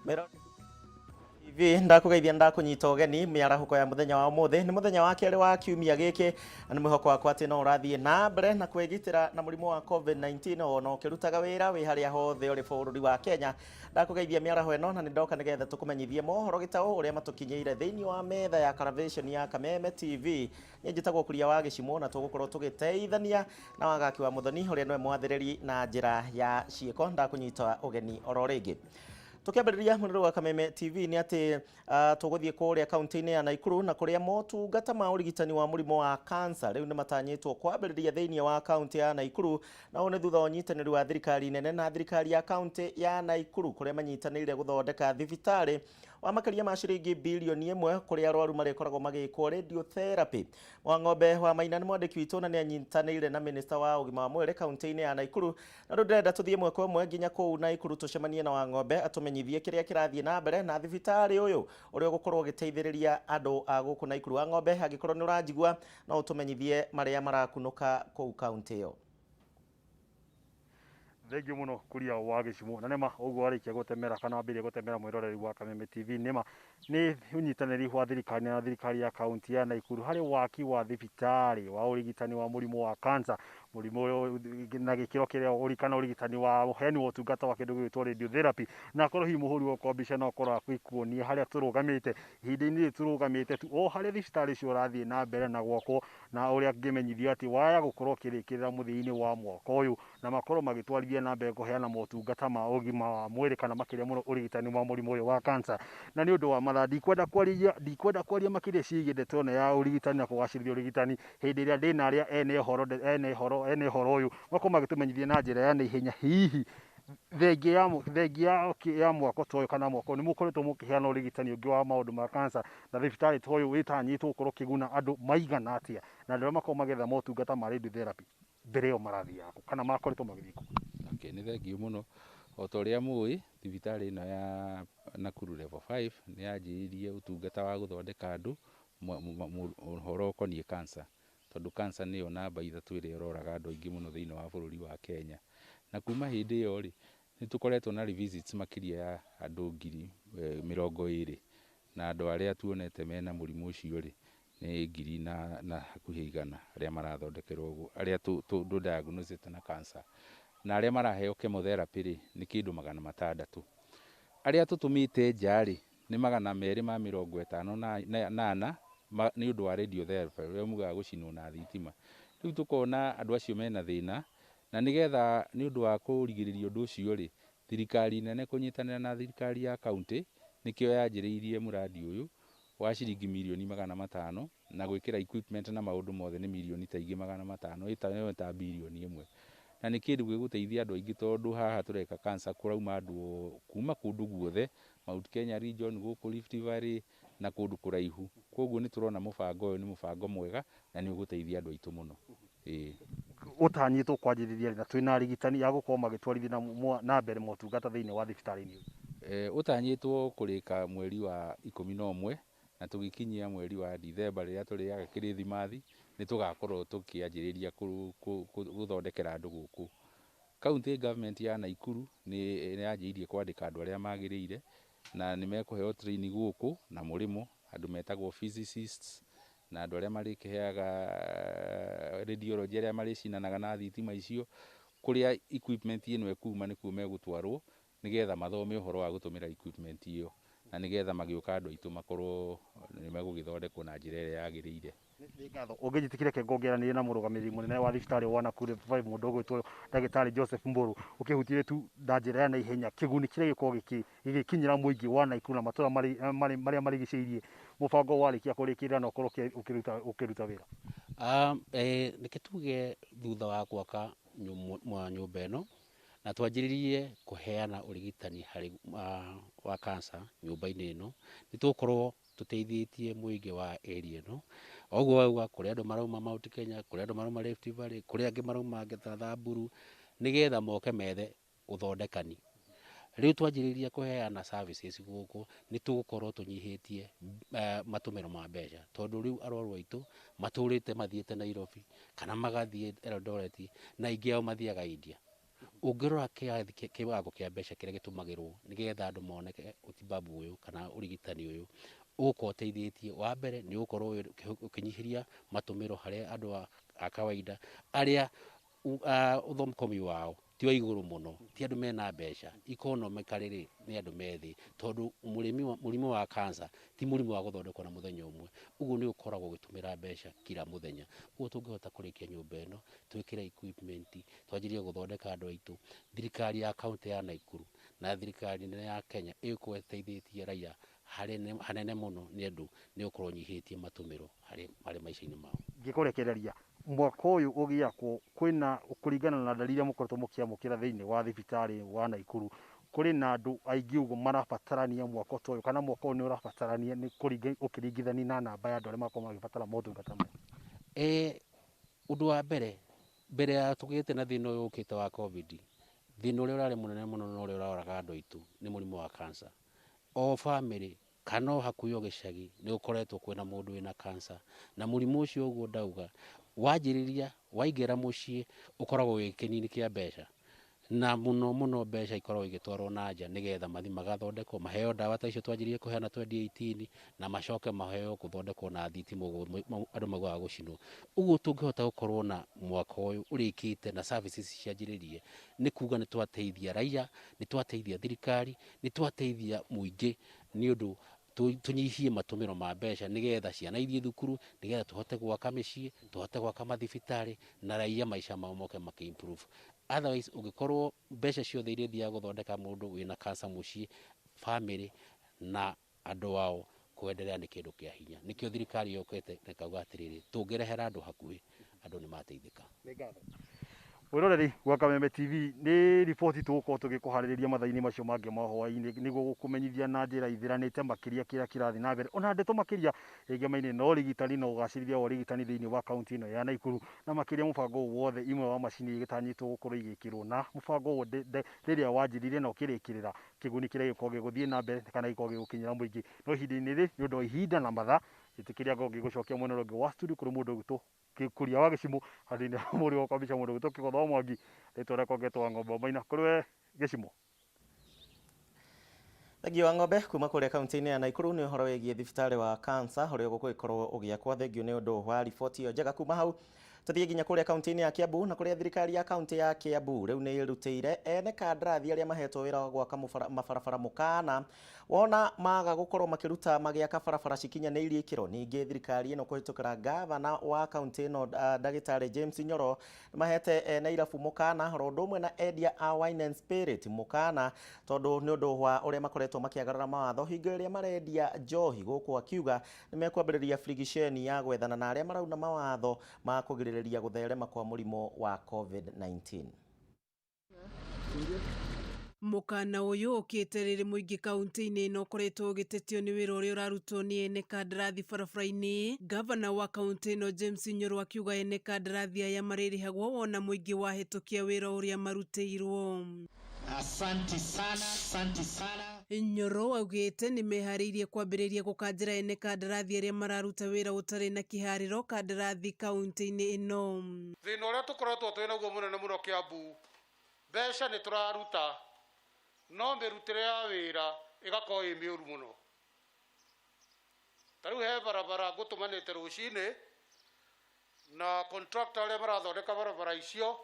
Mero TV ndakugeithia, ndakunyita ũgeni mĩarahũko ya mũthenya wa ũmũthĩ. Nĩ mũthenya wa kerĩ wa kiumia gĩkĩ, na nĩ mwĩhoko wakwa atĩ no ũrathiĩ na mbere na kwĩgitĩra na mũrimũ wa COVID-19 ona ũkĩrutaga wĩra wĩ harĩa hothe ũrĩ bũrũri wa Kenya. Ndakũgeithia mĩaraho ĩno na nĩ ndoka nĩgetha tũkũmenyithie mohoro gĩtaũ ũrĩa matũkinyĩire thĩinĩ wa metha ya Caravation ya Kameme TV. Niĩ njĩtagwo Kuria wa Gĩcimũ, na tũgũkorwo tũgĩteithania na Wagaki wa Mũthoni ũrĩa nĩwe mwathĩrĩri na njĩra ya ciĩko. Ndakũnyita ũgeni oro rĩngĩ. Tukiambĩrĩria mũrĩrĩ wa Kameme TV nĩ atĩ tũgũthiĩ kũrĩa kaunti-inĩ ya Nakuru, na kũrĩa motungata ma ũrigitani wa mũrimũ wa cancer rĩu nĩ matanyĩtwo kwambĩrĩria thĩinĩ wa kaunti ya Nakuru, na ũũ nĩ thutha wa ũnyitanĩri wa thirikari nene na thirikari ya kaunti ya Nakuru, kũrĩa manyitanĩire gũthondeka thibitarĩ wa makĩria ma ciringi bilioni 1, kũrĩa arwaru marĩkoragwo magĩkwo radiotherapy. Mwang'ombe wa Maina nĩ mwandĩki witũ na nĩ anyitanĩire na minista wa ũgima wa mwĩrĩ kaunti-inĩ ya Nakuru, na rĩu ndĩrenda tũthiĩ ĩmwe kwa ĩmwe nginya kũu Nakuru tũcemanie na Wang'ombe atũmenyithie kĩrĩa kĩrathiĩ na mbere na thibitarĩ ũyũ ũrĩa ũgũkorwo ũgĩteithĩrĩria andũ a gũkũ Nakuru. Wang'ombe, angĩkorwo nĩ ũranjigua, no ũtũmenyithie marĩa marakunũka kũu kaunti ĩyo. Thengiũ mũno, Kuria wa Gĩcimũ. Na nĩma ũguo warĩkia gũtemera kana wambĩrĩria gũtemera, mwĩroreri wa Kameme TV, nĩma nĩ ũnyitanĩri wa thirikari na thirikari ya kaunti ya Nakuru harĩ waki wa thibitarĩ wa ũrigitani wa mũrimũ wa cancer, mũrimũ ũyũ na gĩkĩro kĩrĩa kana ũrigitani wa ũheani wa ũtungata wa kĩndũ gĩgwĩtwo radiotherapy. Na korwo hihi mũhũri wakwa mbica no akorwo agĩkuonia harĩa tũrũgamĩte ihinda-inĩ rĩrĩ, tũrũgamĩte tu o harĩa thibitarĩ ũcio ũrathiĩ na mbere na gwakwo, na ũrĩa ngĩmenyithio atĩ waya gũkorwo ũkĩrĩkĩrĩra mũthia-inĩ wa mwaka ũyũ, na makorwo magĩtwarithia na mbere kũheana motungata ma ũgima wa mwĩrĩ kana makĩria mũno ũrigitani wa mũrimũ ũyũ wa cancer. Na nĩ ũndũ wa mathaa, ndikwenda kwaria makĩria ciĩgiĩ ndeto ĩno ya ũrigitani na kũgacĩrithia ũrigitani hĩndĩ ĩrĩa ndĩna arĩa ene ũhoro ũyũ makorwo magĩtũmenyithia na njĩra ya naihenya. Hihi thengia ya mwako ta ũyũ kana mwako nĩ mũkoretwo mũkĩheana ũrigitani ũngĩ wa maũndũ ma cancer, na thibitarĩ ta ũyũ wĩtanyĩtwo gũkorwo ũkĩguna andũ maigana atĩa, na andũ arĩa makoragwo magĩetha motungata ma radiotherapy mbere ĩyo marathiaga kũ kana makoretwo magĩthiĩ kũ? Okay, nĩ thengiũ mũno. O ta ũrĩa mũĩ, thibitarĩ ĩno ya Nakuru Level 5 nĩ yanjĩrĩirie ũtungata wa gũthondeka andũ ũhoro ũkoniĩ cancer, tondũ cancer nĩyo namba 3 ĩrĩa ĩroraga andũ aingĩ mũno thĩinĩ wa bũrũri wa Kenya. Na kuma hĩndĩ ĩyo rĩ, nĩ tũkoretwo na revisits makĩria ya andũ 20,000, na andũ arĩa tuonete mena mũrimũ ũcio rĩ, nĩ ngiri na hakuhĩ 100 arĩa marathondekerwo, arĩa tũ diagnosed na cancer, na arĩa maraheo chemotherapy rĩ, nĩ kĩndũ 600. Arĩa tũtũmĩte nja rĩ, nĩ 254 nĩ ũndũ wa radiotherapy, ũrĩa mugaga gũcinwo na thitima. Rĩu tũkona andũ acio mena thĩna, na nĩgetha nĩ ũndũ wa kũrigĩrĩria ũndũ ũcio rĩ, thirikari nene kũnyitanĩra na thirikari ya kaunti nĩkĩo yanjĩrĩirie mũradi ũyũ wa ciringi mirioni 500, na gwĩkĩra equipment na maũndũ mothe nĩ mirioni ta ingĩ 500, ĩta ta 1 birioni. Na nĩ kĩndũ gĩgũteithia andũ aingĩ, tondũ haha tũreka cancer kũrauma andũ kuma kũndũ guothe, Mount Kenya region, gũkũ Rift Valley na kũndũ kũraihu. Koguo nĩ tũrona mũbango ũyũ nĩ mũbango mwega na nĩ ũgũteithia andũ aitũ mũno, ĩĩ. Ũtanyĩtwo kwanjĩrĩria rĩ, na twĩna arigitani a gũkorwo magĩtwarithia na mbere motungata thĩinĩ wa thibitarĩ-inĩ ũyũ? Ũtanyĩtwo kũrĩka mweri wa 11, na tũgĩkinyia mweri wa Dithemba rĩrĩa tũrĩaga kĩrĩthimathi nĩ tũgakorwo tũkĩanjĩrĩria gũthondekera andũ gũkũ. County government ya Nakuru nĩ yanjĩrĩirie kwandĩka andũ arĩa magĩrĩire na nĩ mekũheo training gũkũ na mũrĩmo, andũ metagwo physicists na andũ arĩa marĩkĩheaga radiology, arĩa marĩcinanaga na thitima icio. Kũrĩa equipment ĩno ĩkuma nĩkuo megũtwarwo nĩgetha mathome ũhoro wa gũtũmĩra equipment ĩyo, na nĩgetha magĩũka andũ aitũ makorwo nĩ megũgĩthondekwo na njĩra ĩrĩa yagĩrĩire. Nĩ ngatho. Ũngĩnjĩtĩkĩria, reke ngongeranĩrie na mũrũgamĩrĩri mũnene wa thibitarĩ wa Nakuru Level 5, mũndũ ũgwĩtwo ndagĩtarĩ Joseph Mbũrũ, ũkĩhutie tu na njĩra ya naihenya kĩguni kĩrĩa gĩkoragwo gĩgĩkinyĩra mũingĩ wa Nakuru na matũra marĩa marigicĩirie mũbango warĩkia kũrĩkĩrĩra na ũkorwo ũkĩruta wĩra. Reke tuge thutha wa gwaka nyũmba ĩno na twanjĩrĩrie kũheana ũrigitani harĩ wa cancer nyũmba-inĩ ĩno, nĩ tũgũkorwo tũteithĩtie mũingĩ wa area ĩno. Ũguo wauga kũrĩ andũ marauma Mount Kenya, kũrĩ andũ marauma Rift Valley, kũrĩ angĩ marauma Samburu, nĩgetha moke methe ũthondekani. Rĩu twanjĩrĩria kũheana services gũkũ, nĩ tũgũkorwo tũnyihĩtie matũmĩro ma mbeca, tondũ rĩu arwaru aitũ matũrĩte mathiĩte Nairobi kana magathiĩ Eldoret, na aingĩ ao mathiaga India. Ũngĩrora kĩwango kĩa mbeca kĩrĩa gĩtũmagĩrwo nĩgetha andũ moneke ũtibabu ũyũ kana ũrigitani ũyũ, ũgũkorwo ũteithĩtie. Wa mbere nĩ ũgũkorwo ũkĩnyihĩria matũmĩro harĩ andũ a kawaida arĩa ũthomokomi wao ti wa igũrũ mũno, ti andũ mena mbeca. Economically rĩ, nĩ andũ me thĩ, tondũ mũrimũ wa cancer ti mũrimũ wa gũthondekwo na mũthenya ũmwe. Ũguo nĩ ũkoragwo ũgĩtũmĩra mbeca kila mũthenya. Ũguo tũngĩhota kũrĩkia nyũmba ĩno, twĩkĩre equipment, twanjĩrĩrie gũthondeka andũ aitũ, thirikari ya kaũntĩ ya Nakuru na thirikari nene ya Kenya ĩgũkorwo ĩteithĩtie raia hanene mũno, nĩ ũndũ nĩ ũgũkorwo ũnyihĩtie matũmĩro harĩ maica-inĩ mao. Ngĩkũrekereria mwaka ũyũ ũgĩakwo kwĩna kũringana na ndari iria mũkoretwo mũkĩamũkĩra thĩinĩ wa thibitarĩ wa Nakuru, kũrĩ na andũ aingĩ ũguo marabatarania mwaka ta ũyũ, kana mwaka ũyũ nĩ ũrabatarania nĩ ũkĩringithania na namba ya andũ arĩa makoragwo magĩbatara motungata maya? Ũndũ wa mbere, mbere ya tũgĩte na thĩna ũyũ ũkĩte wa COVID, thĩna ũrĩa ũrarĩ mũnene mũno na ũrĩa ũroraga andũ aitũ nĩ mũrimũ wa cancer. O bamĩrĩ kana o hakuhĩ o gĩcagi nĩ gũkoretwo kwĩna mũndũ wĩna cancer, na mũrimũ ũcio ũguo ndauga wanjĩrĩria waingĩra mũciĩ ũkoragwo wĩ kĩnini kĩa mbeca, na mũno mũno mbeca ikoragwo igĩtwarwo na nja nĩgetha mathiĩ magathondekwo, maheo ndawa ta icio twanjĩrĩirie kũheana 2018, na macoke maheo gũthondekwo na thitima ũguo andũ maugaga gũcinwo. Ũguo tũngĩhota gũkorwo na mwaka ũyũ ũrĩkĩte na services cianjĩrĩrie, nĩ kuga nĩ twateithia raia, nĩ twateithia thirikari, nĩ twateithia mũingĩ, nĩ ũndũ tũnyihie matũmĩro ma mbeca nĩgetha ciana ithiĩ thukuru, nĩgetha tũhote gwaka mĩciĩ, tũhote gwaka mathibitarĩ, na raia maica mao moke makĩ improve. Otherwise ũngĩkorwo mbeca ciothe iria ithiaga gũthondeka mũndũ wĩna cancer mũciĩ, family na andũ ao kwendelea nĩ kĩndũ kĩa hinya. Nĩkĩo thirikari yũkĩte na ĩkauga atĩrĩrĩ, tũngĩrehera andũ hakuhĩ, andũ nĩ mateithĩka. Mwĩroreri wa Kameme TV, nĩ riboti tũgũkorwo tũgĩkũharĩrĩria mathaa-inĩ macio mangĩ ma hwaĩ-inĩ nĩguo gũkũmenyithia na njĩra ithĩranĩte makĩria kĩrĩa kĩrathiĩ na mbere, ona ndeto makĩria ĩgemaine na ũrigitani na ũgacĩrithia wa ũrigitani thĩinĩ wa kaunti ĩno ya Nakuru, na makĩria mũbango wothe imwe wa macini igĩtanyĩtwo gũkorwo igĩkĩrwo, na mũbango ũyũ rĩrĩa wanjĩrĩirie na ũkĩrĩkĩrĩra kĩguni kĩrĩa gĩkoragwo gĩgũthiĩ na mbere kana gĩkoragwo gĩgũkinyĩra mũingĩ. No ihinda-inĩ rĩrĩ nĩ ũndũ wa ihinda na mathaa, ĩtĩkĩria ngorwo ngĩgũcokia mwena ũrĩa ũngĩ wa studio kũrĩ mũndũ ũgwĩtwo Gĩkũria wa Gĩcimũ, handũ-inĩ ha mũrĩ wakwa mbica mũndũ ũgwĩtwo Kĩgotho wa Mwangi, rĩtwa rĩakwa ngetwo Ng'ombe wa Maina. Kũrĩ we Gĩcimũ. Thengiũ wa Ng'ombe kuma kũrĩa kaunti-inĩ ya Nakuru nĩ ũhoro wĩgiĩ thibitarĩ wa cancer ũrĩa ũgũgĩkorwo ũgĩakwo. Thengiũ nĩ ũndũ wa riboti ĩyo njega. Kuma hau tũthiĩ nginya kũrĩa kaunti-inĩ ya Kiambu, na kũrĩa thirikari ya kaunti ya Kiambu rĩu nĩ ĩrutĩire ene kandarathi arĩa mahetwo wĩra wa gwaka mabarabara mũkana wona maga gũkorwo makĩruta magĩaka barabara cikinyanĩirie ikĩro. Ningĩ thirikari ĩno kũhĩtũkĩra gavana wa kaunti ĩno ndagĩtarĩ James Nyoro mahete ene irabu mũkana oro ũndũ ũmwe na endia a wine and spirit mũkana, tondũ nĩ ũndũ wa ũrĩa makoretwo makĩagarara mawatho hingo ĩrĩa marendia njohi gũkũ, akiuga nĩ mekwambĩrĩria birigiceni ya gwethana na arĩa marauna mawatho ma kũgirĩrĩria gũtherema kwa mũrimũ wa COVID-19. Mũkana ũyũ ũkĩte rĩrĩ mũingĩ kaunti-inĩ ĩno ũkoretwo ũgĩtetio nĩ wĩra ũrĩa ũrarutwo nĩ ene kandarathi barabara-inĩ. Gavana wa kaunti ĩno James Nyoro akiuga ene kandarathi aya marĩrĩhagwo wona mũingĩ wahĩtũkia wĩra ũrĩa marutĩirwo. Asante sana, asante sana. Nyoro augĩte nĩ meharĩirie kwambĩrĩria gũkanjĩra ene kandarathi arĩa mararuta wĩra ũtarĩ na kĩharĩro kandarathi kaunti-inĩ ĩno. Thĩna ũrĩa tũkoretwo twĩ naguo mũnene mũno Kiambu, mbeca nĩ tũraruta no mĩrutĩre ya wĩra ĩgakorwo ĩ mĩũru mũno. Ta rĩu he barabara ngũtũmanĩte rũcinĩ na contractor arĩa marathondeka barabara icio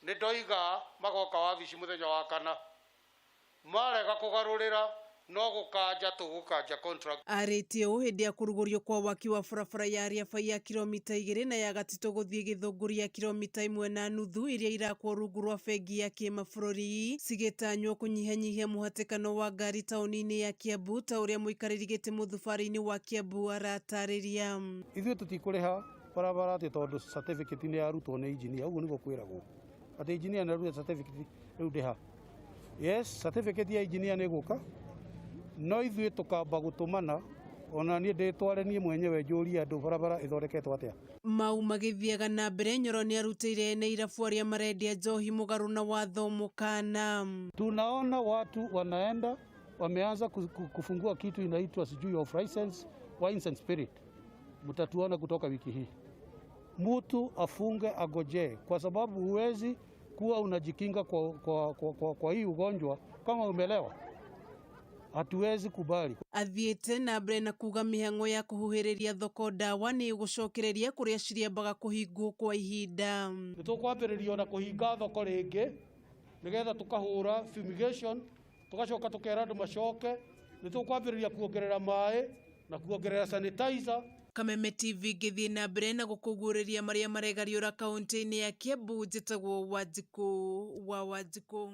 nĩ ndoiga magoka wabici mũthenya wa kana, marega kũgarũrĩra no gũkanja tũgũkanja contract. Arĩtie ũũ hĩndĩ ya kũrugũrio kwa waki wa barabara ya Riabai ya kilomita 2 na ya Gatitũ gũthiĩ Gĩthũngũri ya kilomita 1.5 iria irakwo rungu rwa bengi ya kĩmabũrũri, cigĩtanywo kũnyihanyihia mũhatĩkano wa ngari taũni-inĩ ya Kiambu, ta ũrĩa mũikarĩri gĩtĩ mũthubarĩ-inĩ wa Kiambu aratarĩria. Ithuĩ tũtikũrĩha barabara atĩ tondũ certificate nĩ yarutwo nĩ engineer, ũguo nĩguo kwĩragwo atĩ engineer nĩ arutĩte certificate rĩu ndĩha. Yes, certificate ya engineer nĩ ĩgũka, no ithuĩ tũkamba gũtũmana, ona niĩ ndĩtware niĩ mwenyewe njũrie andũ barabara ĩthondeketwo atĩa. Mau magĩthiaga na mbere, Nyoro nĩ arutĩire ene irabu arĩa marendia njohi mũgarũ na watho mũkana. Tunaona watu wanaenda wameanza kufungua kitu inaitwa sijui of license wines and spirit. Mtatuona kutoka wiki hii. Mtu afunge agojee, kwa sababu huwezi Kuwa unajikinga kwa hii ugonjwa kama umelewa, hatuwezi kubali. Athiĩte na mbere na kuga mĩhang'o ya kũhuhĩrĩria thoko ndawa nĩ ĩgũcokereria kũrĩa cirĩambaga kũhingwo kwa ihinda. Nĩ tũkwambĩrĩria ona kũhinga thoko rĩngĩ nĩgetha tũkahũra fumigation, tũgacoka tũkera andũ macoke. Nĩ tũkwambĩrĩria kuongerera maĩ na kuongerera sanitizer. Kameme TV ngĩthiĩ na mbere na gũkũguũrĩria marĩa maregariũra kaunti-inĩ ya Kiambu. Njĩtagwo Wanjikũ wa Wanjikũ.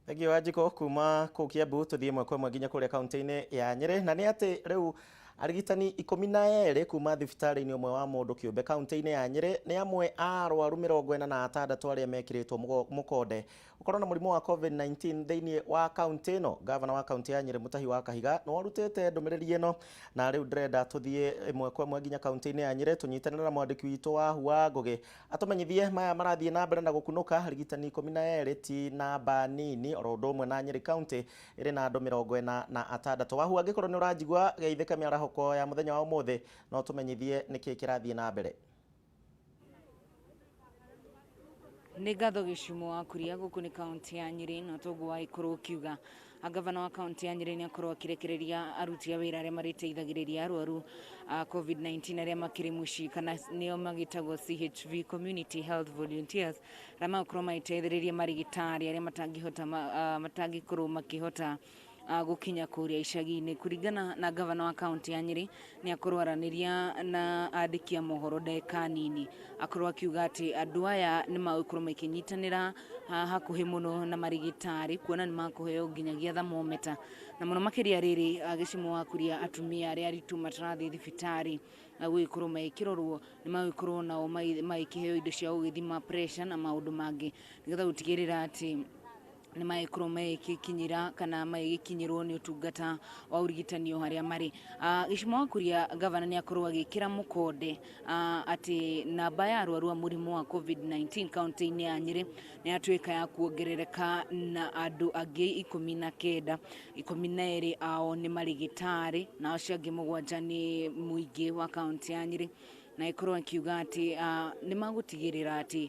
Thengiũ Wanjikũ kuma kũu Kiambu. Tũthiĩ ĩmwe kwa ĩmwe nginya kũrĩa kaunti-inĩ ya Nyĩrĩ, na nĩ atĩ rĩu arigitani 12 kuma thibitarĩ-inĩ ũmwe wa mũndũ kĩũmbe kaunti-inĩ ya Nyĩrĩ nĩ amwe a arwaru 46 arĩa mekĩrĩtwo mũkonde gũkorwo na mũrimũ wa COVID-19 thĩinĩ wa kaunti ĩno. Gavana wa kaunti ya Nyĩrĩ Mutahi wa Kahiga nĩ warutĩte ndũmĩrĩri ĩno, na rĩu ndĩrenda tũthiĩ ĩmwe kwa ĩmwe nginya kaunti-inĩ ya Nyĩrĩ tũnyitanĩre na mwandĩki witũ wa Ngũgĩ atũmenyithie maya marathiĩ na mbere na gũkunũka. Arigitani 12 ti namba nini, oro ũndũ ũmwe na Nyĩrĩ kaunti ĩrĩ na andũ 46. Wahu, angĩkorwo nĩ ũranjigua, geithĩka mĩarahũko ya mũthenya wa ũmũthĩ no tũmenyithie nĩkĩĩ kĩrathiĩ na mbere. Nĩ ngatho Gĩcumo wa Kuria. Gũkũ nĩ kaunti ya Nyĩrĩ, na toguo wagĩkorwo ũkiuga, gavana wa kaunti ya Nyĩrĩ nĩ akorwo akĩrekereria aruti a wĩra arĩa marĩteithagĩrĩria arwaru a COVID-19 arĩa makĩrĩ mũciĩ, kana nĩo magĩtagwo CHV, Community Health Volunteers, arĩa magũkorwo magĩteithĩrĩria marigitari arĩa matangĩhota matangĩkorwo makĩhota gũkinya kũrĩa icagi-inĩ. Kũringana na gavana wa kaunti ya Nyĩrĩ, nĩ akorwo aranĩria na andĩki a mohoro ndagĩka nini, akorwo akiuga atĩ andũ aya nĩ magũkorwo makĩnyitanĩra hakuhĩ mũno na marigitari, kuona nĩ makũheo nginyagia thermometer, na mũno makĩria rĩrĩ Gĩcimo wa Kuria, atumia arĩa aritũ matarathiĩ thibitarĩ gũgĩkorwo magĩkĩrorwo, nĩ magũgĩkorwo nao magĩkĩheo indo cia gũgĩthima pressure na maũndũ mangĩ, nĩgetha gũtigĩrĩra atĩ nĩ magĩkorwo magĩkinyĩra kana magĩkinyĩrwo nĩ ũtungata wa ũrigitani o harĩa marĩ. Gĩcimo wa Kuria, gavana nĩ akorwo agĩkĩra mũkonde atĩ namba ya arwaru a mũrimũ wa COVID-19 kaunti-inĩ ya Nyĩrĩ nĩ yatuĩka ya kuongerereka na andũ angĩ 19, 12 ao nĩ marigitari na acio angĩ 7 nĩ mũingĩ wa kaunti ya Nyĩrĩ, na ĩkorwo akiuga atĩ nĩ magũtigĩrĩra atĩ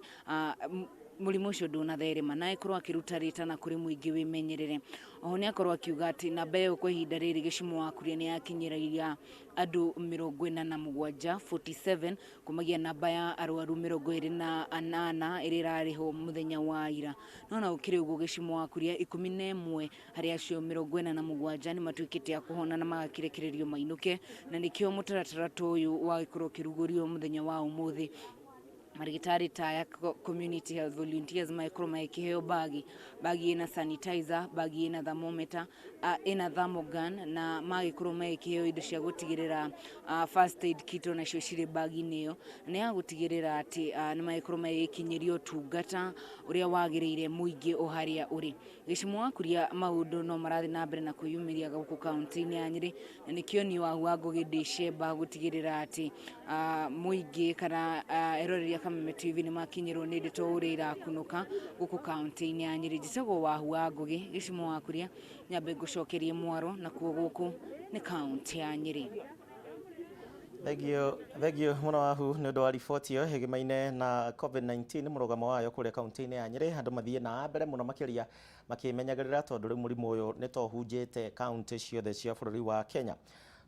mũrimũ ũcio ndũnatherema, na ĩkorwo akĩruta rĩtana kũrĩ mũingĩ wĩmenyerere. Oho nĩ akorwo akiuga atĩ namba ĩyo kwa ihinda rĩrĩ, Gĩcumo wa Kuria, nĩ yakinyĩrĩria andũ 47, 47, kumagia namba ya arwaru 28 ĩrĩa ĩrarĩho mũthenya wa ira. No na gũkĩrĩ ũguo, Gĩcumo wa Kuria, 11 harĩ acio 47 nĩ matuĩkĩte a kũhona na magakĩrekererio mainũke, na nĩkĩo mũtaratara ta ũyũ wagĩkorwo ũkĩrugũrio mũthenya wa ũmũthĩ. Marigitari ta aya, community health volunteers, magĩkorwo magĩkĩheo bagi, bagi ĩna sanitizer, bagi ĩna thermometer, ĩna thermogun, na magĩkorwo magĩkĩheo indo cia gũtigĩrĩra first aid kit onacio cirĩ bagi-inĩ ĩyo, nĩ ya gũtigĩrĩra atĩ nĩ magĩkorwo magĩkinyĩrio ũtungata ũrĩa wagĩrĩire mũingĩ o harĩa ũrĩ. Gĩcimo wa Kuria, maũndũ no marathiĩ na mbere na kwĩyumĩria gũkũ kaunti-inĩ ya Nyĩrĩ, na nĩkĩo niĩ Wahu wa Ngũgĩ ndĩ cemba gũtigĩrĩra atĩ mũingĩ kana eroreri a Kameme TV nĩ makinyĩrwo nĩ ndeto ũrĩa irakunũka gũkũ kaunti-inĩ ya Nyĩrĩ. Njĩtagwo Wahu wa Ngũgĩ. Gĩcimo wa Kuria, nyambe ngũcokerie mwaro, nakuo gũkũ nĩ kaunti ya Nyĩrĩ. Thengio, thengio mũno Wahu nĩ ũndũ wa riboti ĩyo ĩgĩmaine na COVID-19, mũrũgamo wayo kũrĩa kaunti-inĩ ya Nyĩrĩ. Andũ mathiĩ na mbere mũno makĩria makĩmenyagĩrĩra, tondũ rĩu mũrimũ ũyũ nĩ to ũhunjĩte kaunti ciothe cia bũrũri wa Kenya.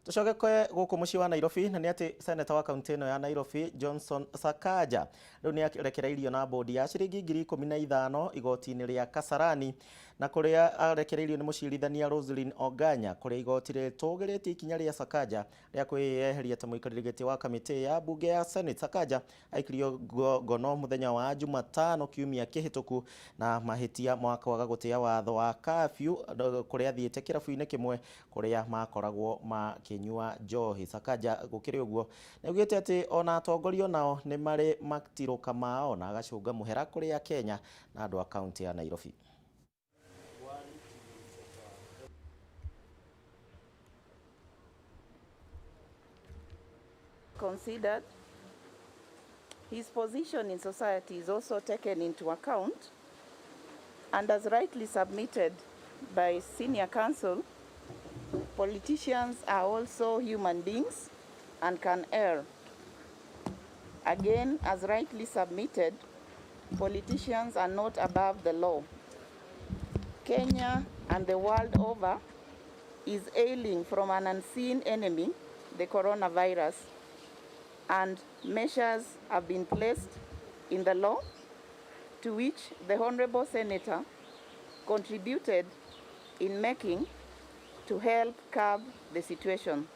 Tũcoke gũkũ mũciĩ wa Nairobi, na nĩ atĩ seneta wa kaunti ĩno ya Nairobi Johnson Sakaja rĩu nĩ arekereirio na bodi ya ciringi 15,000 igoti-inĩ rĩa Kasarani, na kũrĩa arekereirio nĩ mũcirithania Roselyn Oganya, kũrĩa igoti rĩtũgĩrĩtie ikinya rĩa Sakaja rĩa kwĩyeheria ta mũikarĩri gĩtĩ wa kamĩtĩ ya mbunge ya Senate. Sakaja aikirio ngono mũthenya wa Jumatano kiumia kĩhĩtũku na mahĩtia ma kwaga gũtĩa watho wa kafyu, kũrĩa athiĩte kĩrabu-inĩ kĩmwe kũrĩa makoragwo makĩnyua njohi. Sakaja gũkĩrĩ ũguo nĩ augĩte atĩ ona atongoria nao nĩ marĩ matirũka mao, na agacũnga mũhera kũrĩ Akenya na andũ a kaunti ya Nairobi. Considered, his position in society is also taken into account, and as rightly submitted by senior counsel, politicians are also human beings and can err. Again, as rightly submitted, Politicians are not above the law. Kenya and the world over is ailing from an unseen enemy, the coronavirus, and measures have been placed in the law to which the Honorable Senator contributed in making to help curb the situation.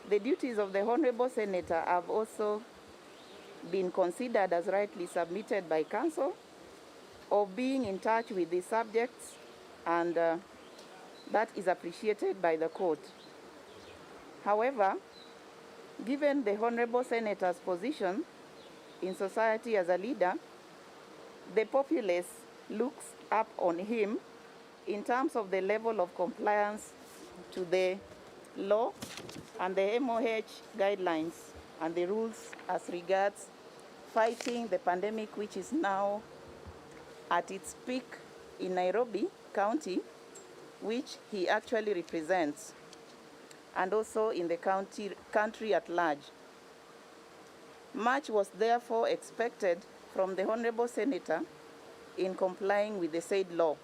The duties of the Honorable Senator have also been considered as rightly submitted by Council of being in touch with the subjects, and that is appreciated by the court. However, given the Honorable Senator's position in society as a leader, the populace looks up on him in terms of the level of compliance to the law and the MOH guidelines and the rules as regards fighting the pandemic, which is now at its peak in Nairobi County, which he actually represents, and also in the country at large. Much was therefore expected from the Honorable Senator in complying with the said law.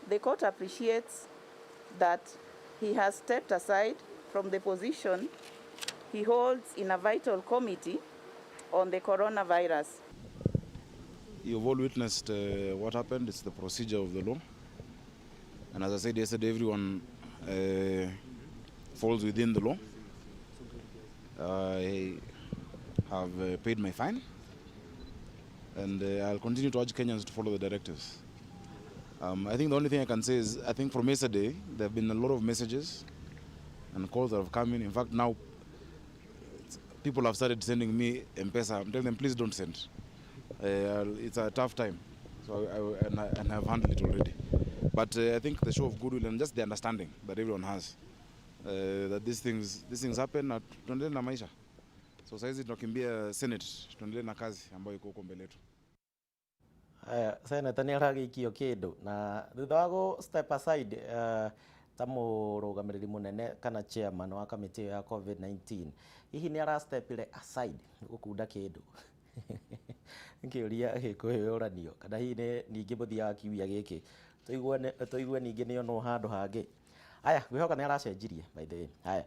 The court appreciates that he has stepped aside from the position he holds in a vital committee on the coronavirus. You've all witnessed what happened. It's the procedure of the law. And as I said yesterday, everyone falls within the law. I have paid my fine, and I'll continue to urge Kenyans to follow the directives. I think the only thing I can say is, I think from yesterday, there have been a lot of messages and calls that have come in. In fact, now people have started sending me M-Pesa. I'm telling them, please don't send. It's a tough time, so and I've handled it already. But I think the show of goodwill and just the understanding that everyone has, that these things happen, na tuendelee na maisha. So saizi tunakimbia Senate, tuendelee na kazi ambayo iko huko mbele yetu. Senator nĩ aragĩikio kĩndũ na thutha wa gũ step aside ta mũrũgamĩrĩri mũnene kana chairman wa kamĩtĩ ya COVID-19, hihi nĩ ara stepire aside gũkunda kĩndũ? Kĩũria gĩkũhĩũranio kana hihi nĩ ningĩ mũthia wa kiumia gĩkĩ tũigue ningĩ nĩ onwo handũ hangĩ. Aya, ngwĩhoka nĩ aracenjirie by the way. Haya,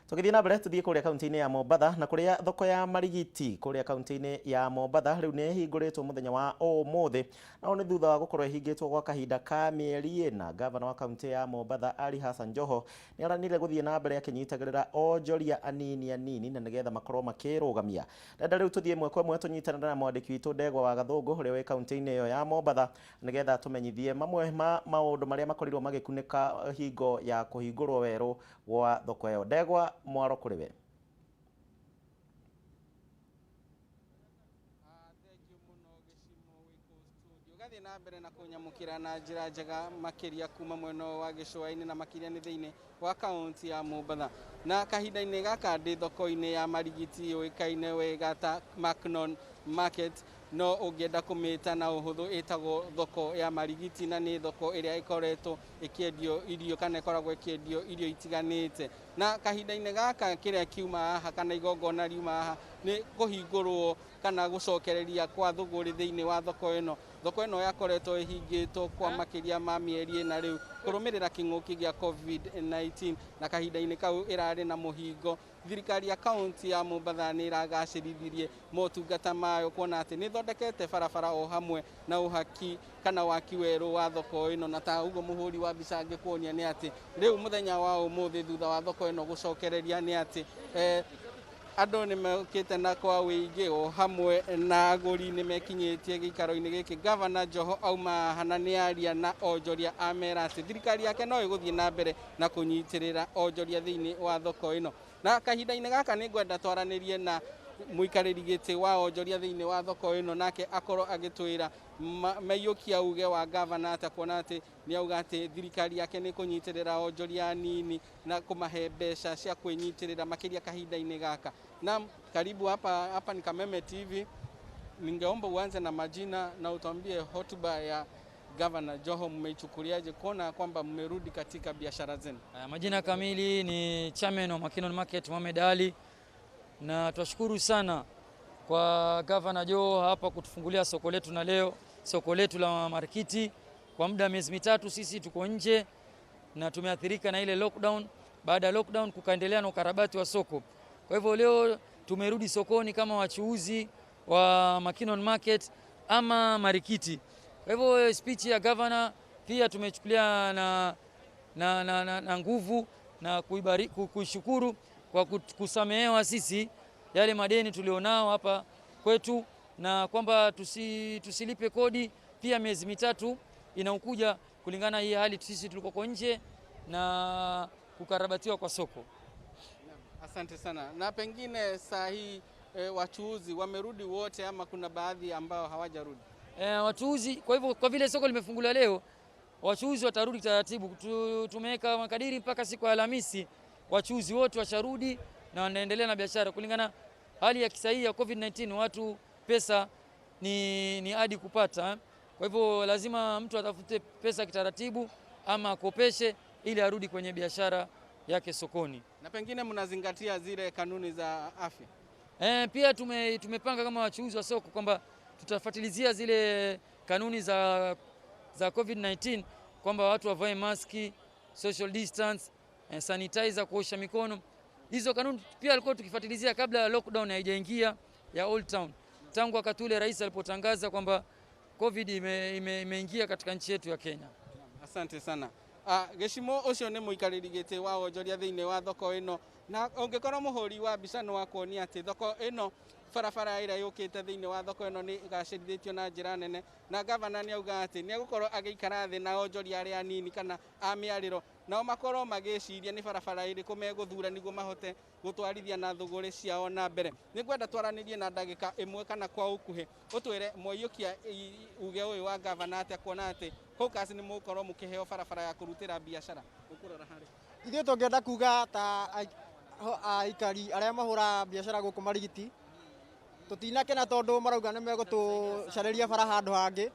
tũgĩthiĩ na mbere tũthiĩ kũrĩa kaunti-inĩ ya Mombatha na kũrĩa thoko ya Marigiti kũrĩa kaunti-inĩ ya Mombatha rĩu nĩ ĩhingũrĩtwo mũthenya wa ũmũthĩ, na ũũ nĩ thutha wa gũkorwo ĩhingĩtwo gwa kahinda ka mĩeri ĩna. Gavana wa kaunti ya Mombatha Ali Hassan Joho nĩ aranire gũthiĩ na mbere akĩnyitagĩrĩra onjoria anini anini na nĩgetha makorwo makĩrũgamia. Ndenda rĩu tũthiĩ ĩmwe kwa ĩmwe tũnyitanĩre na mwandĩki witũ Ndegwa wa Gathũngũ ũrĩa wĩ kaunti-inĩ ĩyo ya Mombatha nĩgetha tũmenyithie mamwe ma maũndũ marĩa makorirwo magĩkunĩka hingo ya kũhingũrwo werũ gwa thoko ĩyo. Ndegwa, mwaro kũrĩ we. Ũgathiĩ na mbere na kũnyamũkĩra na njĩra njega makĩria kuma mwena wa gĩcũa-inĩ na makĩria nĩ thĩinĩ wa kaunti ya Mombatha. Na kahinda-inĩ gaka ndĩ thoko-inĩ ya Marigiti yũĩkaine wega ta Macnon Market, no ũngĩenda kũmĩta na ũhũthũ ĩtagwo thoko ya Marigiti, na nĩ thoko ĩrĩa ĩkoretwo ĩkĩendio irio kana ĩkoragwo ĩkĩendio irio itiganĩte. Na kahinda-inĩ gaka kĩrĩa kiuma haha kana igongona riuma haha nĩ kũhingũrwo kana gũcokereria kwa thũgũrĩ thĩinĩ wa thoko ĩno. Thoko ĩno yakoretwo ĩhingĩtwo kwa makĩria ma mĩeri ĩna rĩu kũrũmĩrĩra kĩng'ũki gĩa COVID-19, na kahinda-inĩ kau ĩrarĩ na mũhingo. Thirikari ya kaunti ya Mombatha nĩ ĩragacĩrithirie motungata mayo kuona atĩ nĩ ĩthondekete barabara o hamwe na ũhaki kana waki werũ wa thoko ĩno, na ta ũguo mũhũri wa mbica angĩkuonia nĩ atĩ rĩu mũthenya wa ũmũthĩ thutha wa thoko ĩno gũcokereria nĩ atĩ andũ nĩ mokĩte na kwa wĩingĩ o hamwe na agũri nĩ mekinyĩtie gĩikaro-inĩ gĩkĩ. Gavana Joho auma haha na nĩ aria na onjoria amera atĩ thirikari yake no ĩgũthiĩ na mbere na kũnyitĩrĩra onjoria thĩinĩ wa thoko ĩno. Na kahinda-inĩ gaka nĩ ngwenda twaranĩrie na mũikarĩri gĩtĩ wa onjoria thĩinĩ wa thoko ĩno, nake akorwo agĩtwĩra maiyũkia uge wa gavana atĩa, kuona atĩ nĩ auga atĩ thirikari yake nĩ kũnyitĩrĩra onjoria anini na kũmahe mbeca cia kwĩnyitĩrĩra makĩria kahinda-inĩ gaka. Naam, karibu hapa ni Kameme TV. Ningeomba uanze na majina na utuambie hotuba ya Gavana Joho mmeichukuliaje kuona kwamba mmerudi katika biashara zenu? Majina kamili ni chairman wa Mackinnon Market Mohamed Ali, na twashukuru sana kwa Gavana Joho hapa kutufungulia soko letu, na leo soko letu la Marikiti. Kwa muda miezi mitatu sisi tuko nje na tumeathirika na ile lockdown. Baada ya lockdown kukaendelea na ukarabati wa soko. Kwa hivyo leo tumerudi sokoni kama wachuuzi wa Mackinnon Market ama Marikiti. Kwa hivyo speech ya governor pia tumechukulia na nguvu na kuishukuru kwa kusamehewa sisi yale madeni tulionao hapa kwetu, na kwamba tusilipe kodi pia miezi mitatu inaokuja kulingana hii hali sisi tuliko nje na kukarabatiwa kwa soko. Asante sana. Na pengine saa hii wachuuzi wamerudi wote ama kuna baadhi ambao hawajarudi? Wachuuzi, kwa hivyo kwa vile soko limefunguliwa leo, wachuuzi watarudi taratibu. Tumeweka makadiri mpaka siku ya Alhamisi wachuuzi wote washarudi na wanaendelea na biashara kulingana hali ya kisahihi ya COVID-19. Watu pesa ni adi kupata. Kwa hivyo lazima mtu atafute pesa kitaratibu ama akopeshe ili arudi kwenye biashara yake sokoni. Na pengine mnazingatia zile kanuni za afya? Pia tumepanga kama wachuuzi wa soko kwamba tutafuatilizia zile kanuni za COVID-19, kwamba watu wavae maski, social distance, sanitizer, kuosha mikono. Hizo kanuni pia alikuwa tukifuatilizia kabla ya lockdown haijaingia ya Old Town. Tangu wakati ule rais alipotangaza kwamba COVID imeingia katika nchi yetu ya Kenya. Asante sana. Gĩcimo ũcio nĩ mũikarĩri gĩtĩ wa wonjoria thĩinĩ wa thoko ĩno, na ũngĩkorwo mũhũri wa mbica nĩ wakuonia atĩ thoko ĩno, barabara ĩrĩa yũkĩte thĩinĩ wa thoko ĩno nĩ ĩgacĩrithĩtio na njĩra nene, na gavana nĩ auga atĩ nĩ egũkorwo agĩikara thĩ na onjoria arĩa anini kana a mĩarĩro, nao makorwo magĩciria nĩ barabara ĩrĩkũ megũthura nĩguo mahote gũtwarithia na thũgũrĩ ciao na mbere. Nĩngwenda twaranĩrie na ndagĩka ĩmwe kana kwa ũkuhĩ, ũtwĩre mwaiyũkia uge ũyũ wa gavana atĩa, kuona atĩ hawkers nĩ mũgũkorwo mũkĩheo barabara ya kũrutĩra biacara. Ũkũrora harĩ ithuĩ tũngĩenda kuga ta aikari arĩa mahũraga biacara gũkũ Marigiti, tũtinakena tondũ marauga nĩ megũtũcarĩria bara handũ hangĩ,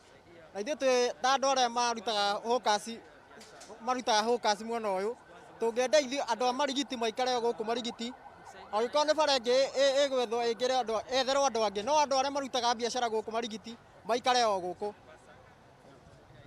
na ithuĩ twĩ ta andũ arĩa marutaga hawkers mwena ũyũ, tũngĩenda ithuĩ andũ a Marigiti maikare gũkũ Marigiti, angĩkorwo nĩ bara ĩngĩ ĩgwethwo ĩngĩre andũ etherwo andũ angĩ, no andũ arĩa marutaga biacara gũkũ Marigiti maikare o gũkũ.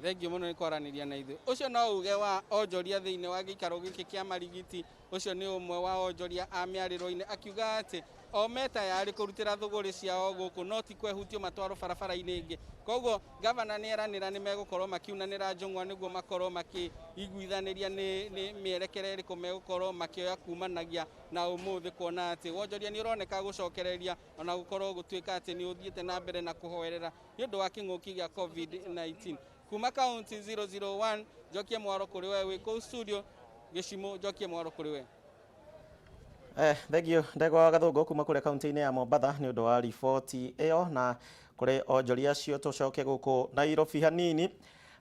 Thengio mũno nĩ kwaranĩria na ithuĩ. Ũcio no uge wa onjoria thĩinĩ wa gĩikaro gĩkĩ kĩa Marigiti. Ũcio nĩ ũmwe wa onjoria a mĩarĩro-inĩ akiuga atĩ o me tayarĩ kũrutĩra thũgũrĩ ciao gũkũ, no ti kwehutio matwarwo barabara-inĩ ĩngĩ. Koguo gavana nĩ eranĩra nĩ megũkorwo makiunanĩra njũng'wa nĩguo makorwo makĩiguithanĩria nĩ mĩerekera ĩrĩkũ megũkorwo makĩoya kumanagia na ũmũthĩ, kuona atĩ wonjoria nĩ ũroneka gũcokereria ona gũkorwo gũtuĩka atĩ nĩ ũthiĩte na mbere na kũhoerera nĩ ũndũ wa kĩng'ũki gĩa COVID-19. Kuma kaunti 001, njokie mwaro kũrĩ we wĩ kũu studio. Gĩcimo, njokie mwaro kũrĩ we. Thank you Ndegwa Gathũngũ kuma kũrĩa kaunti-inĩ ya Mombatha nĩ ũndũ wa riboti ĩyo. Na kũrĩ onjoria acio tũcoke gũkũ Nairobi hanini.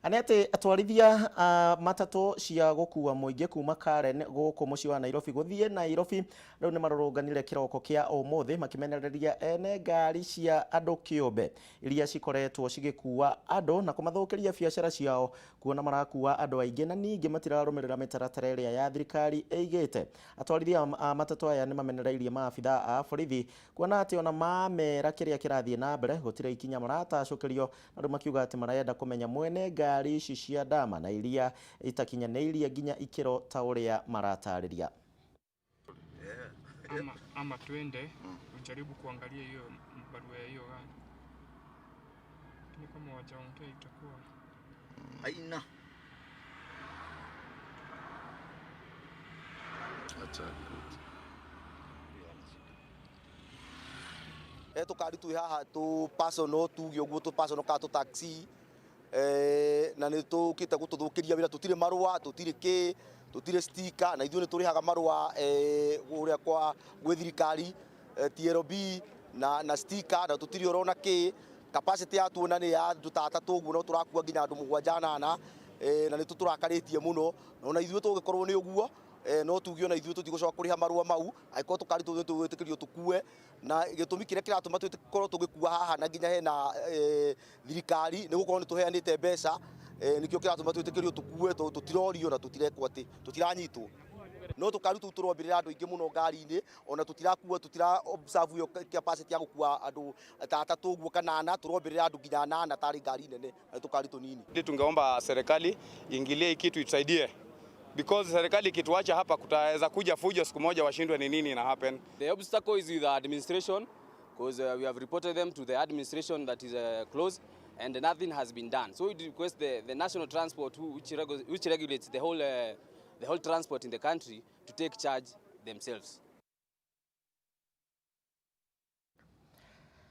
Nĩ atĩ atwarithia matatũ cia gũkua mũingĩ kuma Karen gũkũ mũciĩ wa Nairobi gũthiĩ Nairobi rĩu nĩ marũrũnganire kĩroko kĩa ũmũthĩ makĩmenereria ene ngari cia andũ kĩũmbe iria cikoretwo cigĩkua andũ na kũmathũkĩria biacara ciao, kuona marakua andũ aingĩ na ningĩ matirarũmĩrĩra mĩtaratara ĩrĩa ya thirikari ĩigĩte. Atwarithia a matatũ aya nĩ mamenereirie maabitha a borithi kuona atĩ ona mamera kĩrĩa kĩrathiĩ na mbere gũtirĩ ikinya maratacũkĩrio, na rĩu makiuga atĩ marenda kũmenya mwene ngari ici cia ndama na iria itakinyanĩirie nginya ikĩro ta ũrĩa maratarĩria. Ama twende ujaribu kuangalia hiyo barua ya hiyo gari, lakini kama wajaongea itakuwa aina acha tukari twi haha tu personal tuge uguo tu personal ka tu taxi na nĩ tũkĩte gũtũthũkĩria wĩra, tũtirĩ marũa, tũtirĩ kĩ, tũtirĩ sticker, na ithuĩ nĩ tũrĩhaga marũa kũrĩa kwa gwĩ thirikari TLB na sticker, na tũtirĩ orona kĩ. Capacity ya tuona nĩ ya andũ ta atatũ ũguo, no tũrakua nginya andũ mũgwanja nana, na nĩ tũtũrakarĩtie mũno, na ona ithuĩ tũngĩkorwo nĩ ũguo no tuge ona ithuĩ tũtigũcoka kũrĩha marũa mau angĩkorwo tũkari tũu nĩtũgwĩtĩkĩrio tũkue. Na gĩtũmi kĩrĩa kĩratũma tũkorwo tũgĩkua haha na nginya hena thirikari nĩ gũkorwo nĩ tũheanĩte mbeca, nĩkĩo kĩratũma twĩtĩkĩrio tũkue, tondũ tũtirorio na tũtirekwo atĩ tũtiranyitwo. No tũkari tũu tũrombĩrĩra andũ aingĩ mũno ngari-inĩ, ona tũtirakua, tũtira observe ĩyo capacity ya gũkua andũ ta atatũ ũguo kana ana, tũrombĩrĩra andũ nginya anana tarĩ ngari nene na tũkari tũnini. Tungeomba serikali ingilie kitu itusaidie, because serikali ikituacha hapa kutaweza kuja fujo siku moja, washindwe ni nini ina happen. The obstacle is with the administration, because we have reported them to the administration that is closed and nothing has been done. So we request the National Transport, which regulates the whole transport in the country, to take charge themselves.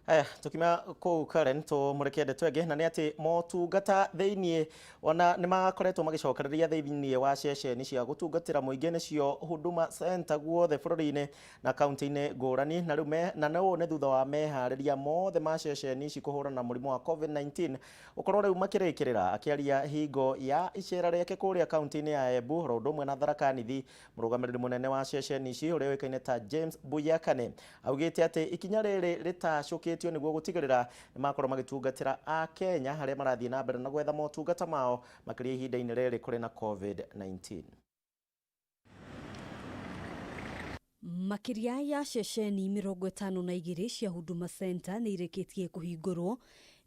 Aya, tukima kũu Karen tũmũrĩke ndeto ĩngĩ, na nĩ atĩ motungata thĩiniĩ ona nĩ makoretwo magĩcokereria thĩiniĩ wa ceceni cia gũtungatĩra mũingĩ, nĩcio Huduma Center, guothe bũrũri-inĩ na kaunti-inĩ ngũrani, na rĩu na ũũ nĩ thutha wa meharĩria mothe ma ceceni ici kũhũrana na mũrimũ wa COVID-19 ũkorwo rĩu makĩrĩkĩrĩra. Akĩaria hingo ya icera rĩake kũrĩa kaunti-inĩ ya Embu oro ũndũ ũmwe na Tharaka Nithi, mũrũgamĩrĩri mũnene wa ceceni ici ũrĩa ũĩkaine ta James Buyakane augĩte atĩ ikinya rĩrĩ rĩtacũkĩtio nĩguo gũtigĩrĩra nĩ makorwo magĩtungatĩra Akenya harĩa marathiĩ na mbere na gwetha motungata mao, makĩria ihinda-inĩ rĩrĩ kũrĩ na COVID-19. Makĩria ya ceceni 52 cia Huduma Center nĩ irĩkĩtie kũhingũrwo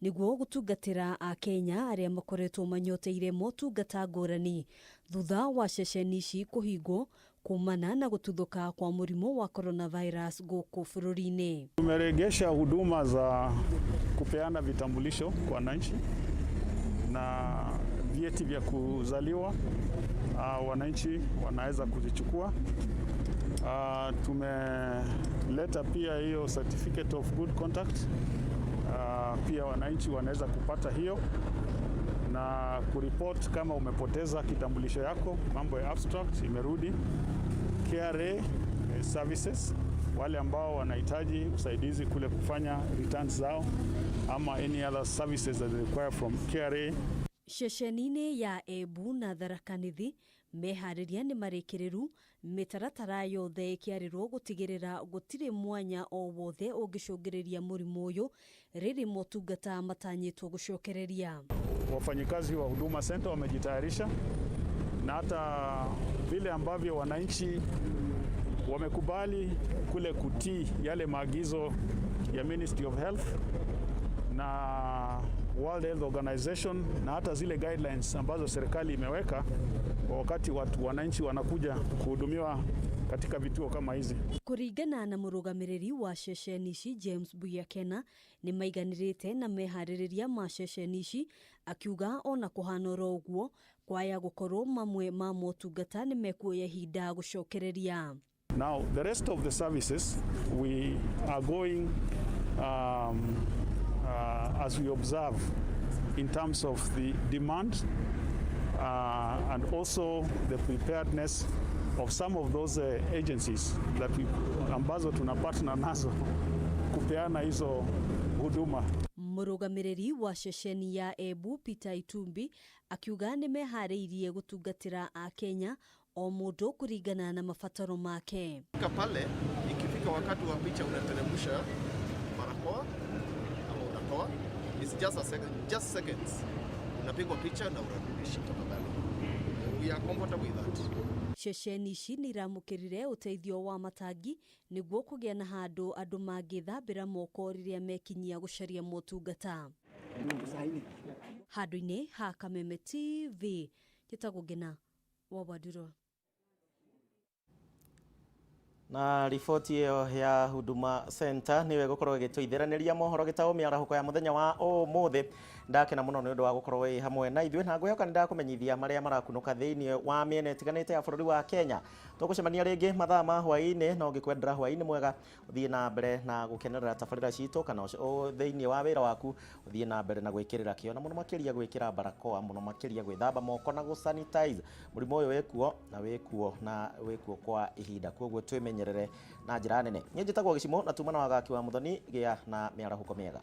nĩguo gũtungatĩra Akenya arĩa makoretwo manyoteire motungata ngũrani thutha wa ceceni ici kũhingwo kumana na gũtuthũka kwa mũrimũ wa coronavirus gũkũ bũrũri-inĩ. Tumeregesha huduma za kupeana vitambulisho kwa wananchi na vyeti vya kuzaliwa, wananchi wanaweza kuzichukua. Tumeleta pia hiyo certificate of good conduct, pia wananchi wanaweza kupata hiyo na kuripot kama umepoteza kitambulisho yako. Mambo ya abstract imerudi. KRA services, wale ambao wanahitaji usaidizi kule kufanya returns zao ama any other services that they require from KRA. Ceceni-inĩ ya Embu na Tharaka Nithi meharĩria nĩ marĩkĩrĩru, mĩtaratara yothe ĩkĩarĩrwo gũtigĩrĩra gũtirĩ mwanya o wothe ũngĩcũngĩrĩria mũrimũ ũyũ rĩrĩ motungata matanyĩtwo gũcokereria. Wafanyikazi wa Huduma Center wamejitayarisha, na hata vile ambavyo wananchi wamekubali kule kutii yale maagizo ya Ministry of Health na World Health Organization na hata zile guidelines ambazo serikali imeweka kwa wakati watu wananchi wanakuja kuhudumiwa katika vituo kama hizi. Kũringana na mũrũgamĩrĩri wa ceceni ici James Buyakena, nĩ maiganĩrĩte na meharĩrĩria ma ceceni ici, akiuga ona kũhana oro ũguo kwaya gũkorwo mamwe ma motungata nĩ mekuoya ihinda gũcokereria. Now the rest of the services we are going as we observe in terms of the demand and also the preparedness of some of those agencies that we, ambazo tuna partner nazo kupeana hizo huduma. Mũrũgamĩrĩri wa ceceni ya Embu Peter Itumbi akiuga nĩ meharĩirie gũtungatĩra Akenya o mũndũ kũringana na mabataro make. Pale ikifika wakati wa picha unateremsha barakoa ama unatoa, it's just a second, just seconds, unapigwa picha na unarudisha tafadhali. We are comfortable with that. Ceceni ici nĩ iramũkĩrire ũteithio wa matangi nĩguo kũgĩa na handũ andũ mangĩthambĩra moko rĩrĩa mekinyia gũcaria motungata. Handũ-inĩ ha Kameme TV, njĩtagwo Ngina wa Wanduro. Na riboti ĩyo ya Huduma Center nĩyo ĩgũkorwo ĩgĩtũithĩranĩria mohoro gĩtaũ mĩarahũko ya mũthenya wa ũmũthĩ. Ndakena mũno nĩ ũndũ wa gũkorwo wĩ hamwe na ithuĩ, na ngwĩhoka nĩ ndakũmenyithia marĩa marakunũka thĩinĩ wa mĩena ĩtiganĩte ya bũrũri wa Kenya. Tũgũcemania rĩngĩ mathaa ma hwaĩ-inĩ, no ngĩkwendera hwaĩ-inĩ mwega, ũthiĩ na mbere na gũkenerera tabarĩra citũ, kana thĩinĩ wa wĩra waku ũthiĩ na mbere na gwĩkĩrĩra kĩo, na mũno makĩria gwĩkĩra barakoa, mũno makĩria gwĩthamba moko na gũsanitize. Mũrimũ ũyũ wĩkuo na wĩkuo na wĩkuo kwa ihinda, koguo twĩmenyerere na njĩra nene. Niĩ njĩtagwo Gĩcimo na tuma na wagaki wa Mũthoni, gĩa na mĩarahũko mĩega.